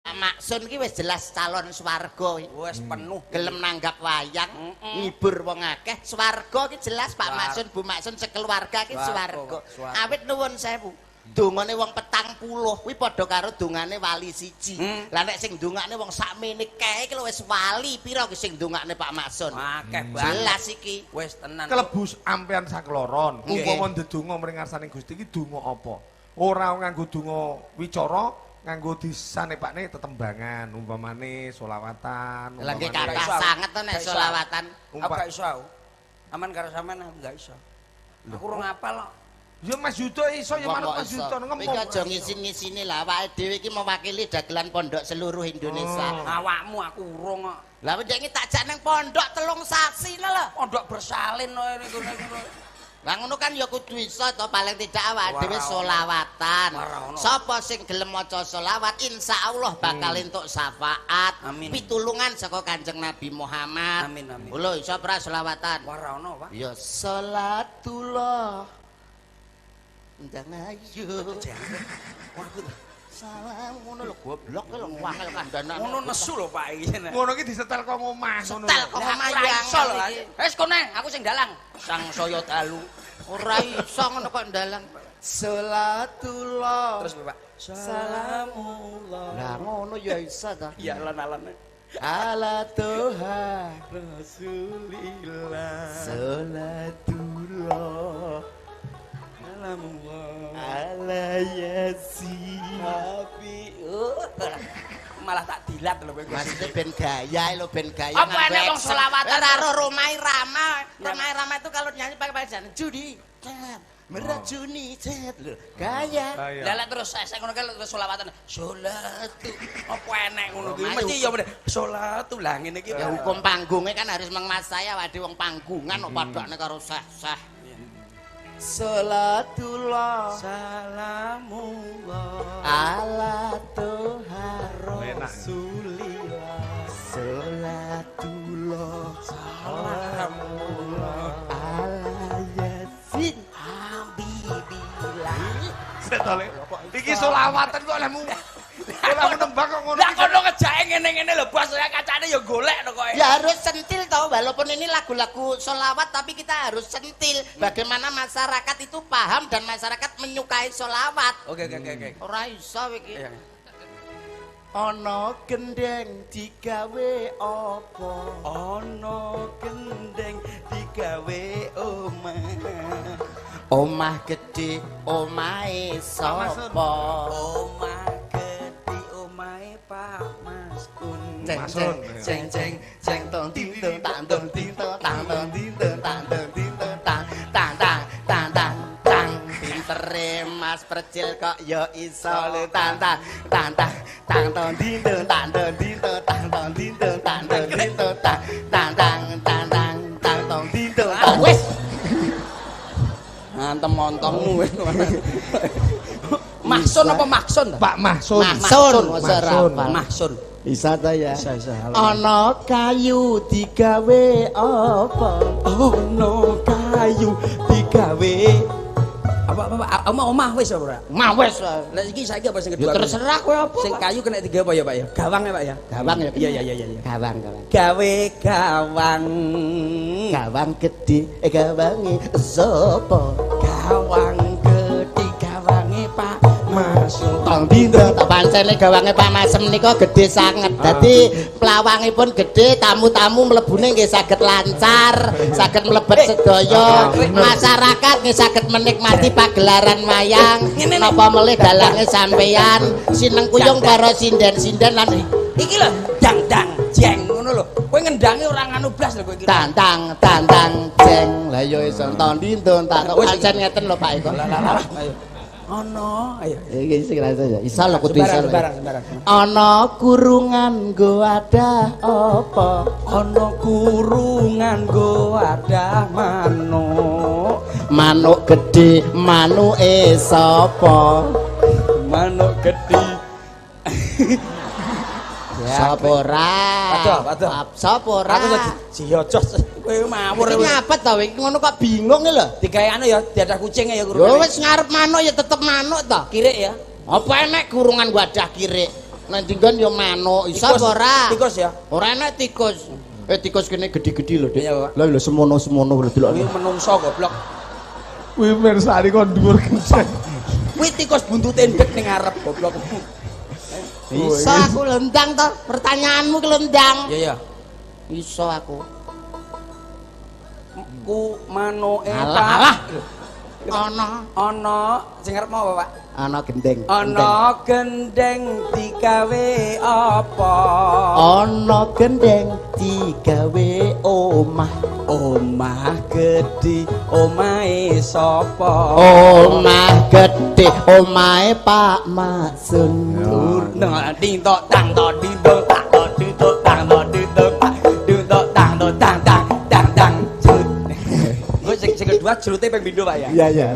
Maksun ki wis jelas calon swarga. Wis penuh. Gelem nanggap wayang, ngibur wong akeh, swarga ki jelas Pak Maksun, Bu Maksun sekeluarga ki swarga. Awit nuwun sewu. Dongane wong 40 kuwi padha karo dongane wali siji. Lah nek sing ndongakne wong sakmene kae iki lho wis wali pira ki sing ndongakne Pak Maksun? Akeh banget. Jelas iki. Wis tenan. Kelebu ampean sakloron. Umpama ndedonga mring ngarsaning Gusti iki donga apa? Ora nganggo donga wicara, nganggo disanepakne tetembangan, umpamane selawatan. Lah nggih kathah sanget to nek selawatan. Aku gak iso aku. Aman karo sampean aku gak iso. Aku urung hafal kok. Ya Mas Yudo iso ya manut Mas Yudo ngomong. Iki aja ngisin-ngisini lah, awake dhewe iki mewakili dagelan pondok seluruh Indonesia. Awakmu aku urung kok. Lah iki tak jak nang pondok 3 sasi lho. Pondok bersalin niku. Lah ngono kan ya kudu iso to, paling tidak awake dhewe selawatan. Sapa sing gelem maca selawat insyaallah bakal entuk syafaat, pitulungan saka Kanjeng Nabi Muhammad. Amin amin. Lho iso ora selawatan? Ora ono, Pak. Ya salatullah. Ndang ayo. Salam ngono lho goblok lho wangel kandhanan. Ngono nesu lho Pak iki. Ngono iki disetel kok omah ngono. Setel kok omah ya iso lho. Wis kone aku sing dalang. Sang saya dalu. Ora iso ngono kok ndalang. Salatullah. Terus Pak. Salamullah. Lah ngono ya iso ta. Iya alon-alon. Ala Tuhan Rasulillah. Salatullah. Ala Yasin. Habi. Malah tak dilat lho kowe. Maksudnya ben gaya lho, ben gaya. Apa enek wong selawatan karo Romai Rama. Romai Rama itu kalau nyanyi pakai pakai judi. Meracuni cet lho. Gaya. Lah lek terus saya ngono kae terus selawatan. Salat. Apa enek ngono kuwi? Mesti ya salatu lah ngene iki. Ya hukum panggungnya kan harus menguasai awake wong panggungan kok padakne karo seh-seh. Salatullah salamullah ala Tuhan Rasulillah. Salatullah salamullah ala Yasin habibillah. Setole iki selawatan kok olehmu. Olehmu nembang kok ngono. Lah kono ngejake ngene-ngene lho bos, ya kacane ya golek to kowe. Ya harus sentil toh, walaupun ini lagu-lagu solawat tapi kita harus sentil. Bagaimana masyarakat itu paham dan masyarakat menyukai solawat. Oke oke oke. Ora iso iki. Ana gendeng digawe apa? Ana gendeng digawe omah. Omah gedhe omahe sapa? Omah gedhe omahe Pak Masun. Ceng ceng ceng ceng tong ting tong tang tong ting tong tang tong ting tong tang tong ting tong tang tang tang tang tang tang. Pintere Mas Percil kok ya iso lho tang tang tang tang tang tong ting tong tang tong ting tong tang tong ting tong tang tong ting tong tang tang tang tang tang tang tong ting tong tang. Wis ngantem montongmu wis. Mahsun apa Maksun? Pak Mahsun. Mahsun, Mahsun. Bisa ta ya? Bisa, bisa. Ana kayu digawe apa? Ana kayu digawe apa apa omah wis apa ora? Omah wis. Lah iki saiki apa sing kedua? Ya terserah kowe apa. Sing kayu kena digawe apa ya, Pak ya? Gawang ya, Pak ya? Gawang ya. Iya iya iya iya. Gawang, gawang. Gawe gawang. Gawang gedhe gawange sapa? Gawang gedhe gawange Pak Masum. Tong dina tak pancene gawange Pak Masem nika gedhe sanget. Dadi plawangipun gedhe, tamu-tamu mlebune nggih saged lancar, saged mlebet sedaya. Masyarakat nggih saged menikmati pagelaran wayang. Napa melih dalange sampeyan sinengkuyung para sinden-sinden lan iki lho dang-dang jeng ngono lho. Kowe ngendange ora nganu blas lho kowe iki. Tantang tantang jeng. Lah ya iso ton dindon tak pancen ngeten lho Pak Eko. Lah ayo. Ana, ayo. Iki sing rasa ya. Iso lho kudu iso. Sembarang. Ana kurungan nggo wadah apa? Ana kurungan nggo wadah manuk. Manuk gedhe, manuke sapa? Manuk gedhe. Sapa ora? Waduh. Sapa ora? Aku jiocos kowe mawur. Iki ngapet to iki ngono kok bingung lho. Digawe anu ya diadah kucing ya kurungane. Yo wis ngarep manuk ya tetep manuk to. Kirik ya. Apa enek kurungan wadah kirik? Nek dinggon ya manuk, iso apa ora? Tikus ya. Ora enak tikus. Tikus kene gedhi-gedhi lho, Dik. Iya, Pak. Lah lho semono-semono lho delok. Kuwi menungso goblok. Kuwi mirsani kon dhuwur gendeng. Kuwi tikus buntute ndek ning ngarep goblok. Iso aku lendang to, pertanyaanmu ki lendang. Iya iya. Iso aku. Ku manuke Alah, Pak. alah. Ana Ana sing arep mau apa, Pak? ana gendeng. Ana gendeng digawe apa? Ana gendeng digawe omah. Omah gedhi, omahe sapa? Omah gedhe, omahe Pak Maksun. Nah, ding tok tang tok ding tok tak tok ding tok tang tok ding tok tak ding tok tang tok tang tang tang tang cerut. Gue sing sing kedua cerute ping pindho Pak ya. Iya, iya.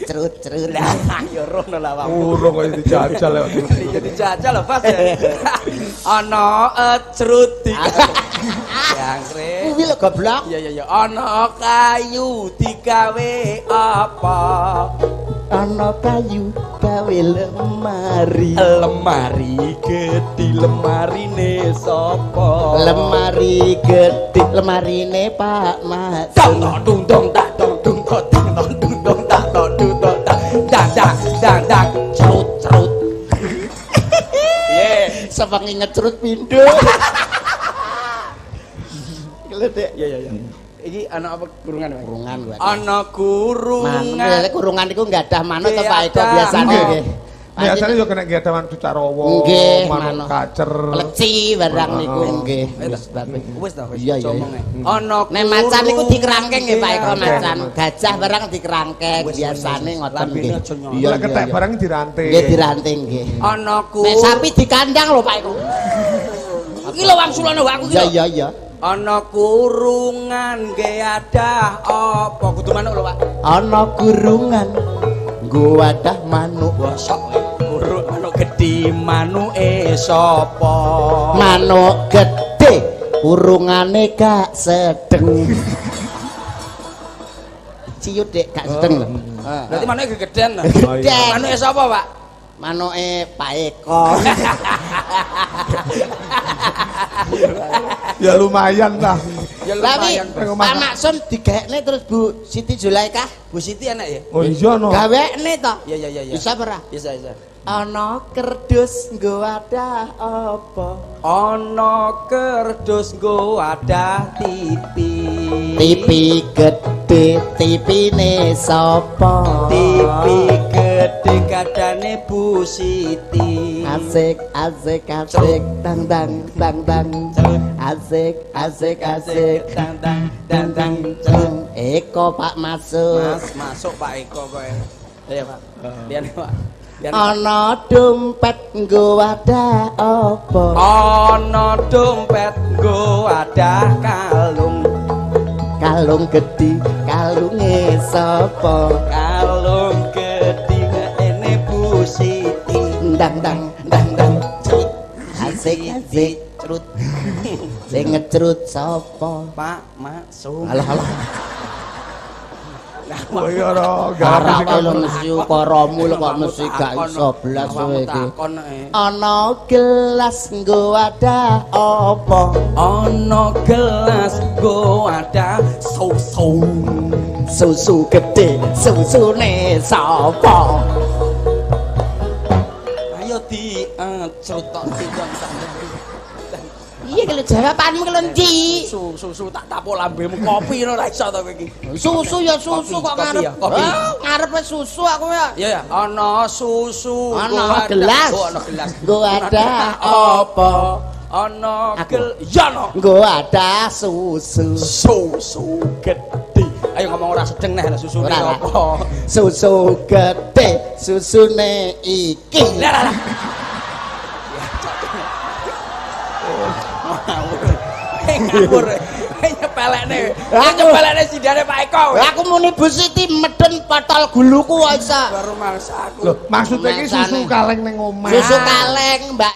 Cerut, cerut. Lah ya rono lah awakmu. Urung kok dijajal kok. Ya dijajal lho Pas ya. Ana cerut digawe. Kuwi lho goblok. Iya iya iya. Ana kayu digawe apa? Ana kayu gawe lemari. Lemari gedhi lemarine sapa? Lemari gedhe, lemarine Pak Dong Maksun. dong dung dong tak dong dung dong tang dong dung dong tak dong dung dong tak dang dang dang dang cerut cerut. Ye. Sewengi ngecerut pindho. Lho, Dek. Iya iya iya. Iki ana apa kurungan, Pak? Kurungan kuwi. Ana kurungan. Manuk kurungan iku nggadah manuk to Pak Eko Nggih, biasane ada. nggih. Biasane yo kena nggadah manuk cucarowo, Nggih, manuk manuk. kacer. Leci barang niku nggih. Wis Wis ta wis Iya, iya, omongnya. Ana Nek macan niku dikerangkeng nggih Pak Eko Kerangkeng. macan. Gajah barang dikerangkeng Wis, wis, biasane wis. ngoten Lambene nggih. aja nyolong. Iya Lek ketek barang diranting. Nggih diranting nggih. Ana ku Nek sapi dikandang lho Pak Eko. Iki lho wangsulane aku iki Iya lho. iya iya. Ana kurungan nggih adah apa kudu manuk lho Pak. Ana kurungan nggo wadah manuk. Bosok kowe. Kurung manuk gedhi manuke sapa? Manuk gedhe kurungane gak sedeng. Ciut Dek gak sedeng lho. Berarti manuke gegeden ta? Oh, iya. Gedhen. Manuke sapa, Pak? Manuke Pak Eko. Ya lumayan lah. Ya Tapi lumayan. Pak Maksun digawekne terus Bu Siti Zulaikah. Bu Siti enak ya? Oh iya no. Gawekne to. Iya iya iya iya. Bisa ora? Bisa bisa. Ana kerdus nggo wadah apa? Ana kerdus nggo wadah TV. TV gedhe, TV-ne sapa? TV gedhe gadane Bu Siti. Asik, asik, asik, tang tang tang tang. Asik, asik, asik. Tang tang tang tang. Cerut. Eko Pak masuk. Mas masuk Pak Eko kowe. Iya Pak. Liyane Pak. Liyane. Ana dompet nggo wadah apa? Ana dompet nggo wadah kalung. Kalung gedhi, kalunge sapa? Kalung gedhe ngene Bu Siti. Ndang ndang ndang ndang. Cerut. Asik, asik. Cerut. Sing ngecrut sapa? Pak masuk. Alah alah. Oh iya no. Ora kowe lho mesti ukaramu lho kok mesti gak iso blas kowe iki. Ana gelas nggo wadah apa? Ana gelas nggo wadah susu. Susu gedhe, susune sapa? Ayo di cerut tok didong tak. Iya kalau jawabanmu kalau endi? Susu tak tapuk lambemu kopi ngono ora iso to kowe iki. Susu ya susu kok Kopi ngarep. ya, kopi. Ah, ngarepe susu aku ya. Iya ya, ana susu, Ana gelas. Oh, ana gelas. Nggo wadah apa? Ana Aku. gel ya no. Nggo wadah susu. Susu gedhe. Ayo ngomong ora sedeng neh ana susune Ora, ora. apa. Susu gedhe, susune iki. Lah lah lah. Ya, cok. Ngawur. Ngawur. Nyepelekne. Nyepelekne sidane Pak Eko. Aku muni Bu Siti medhen potol guluku kok iso. Baru mangsa aku. Loh, maksudnya iki susu kaleng ning omah. Susu kaleng, Mbak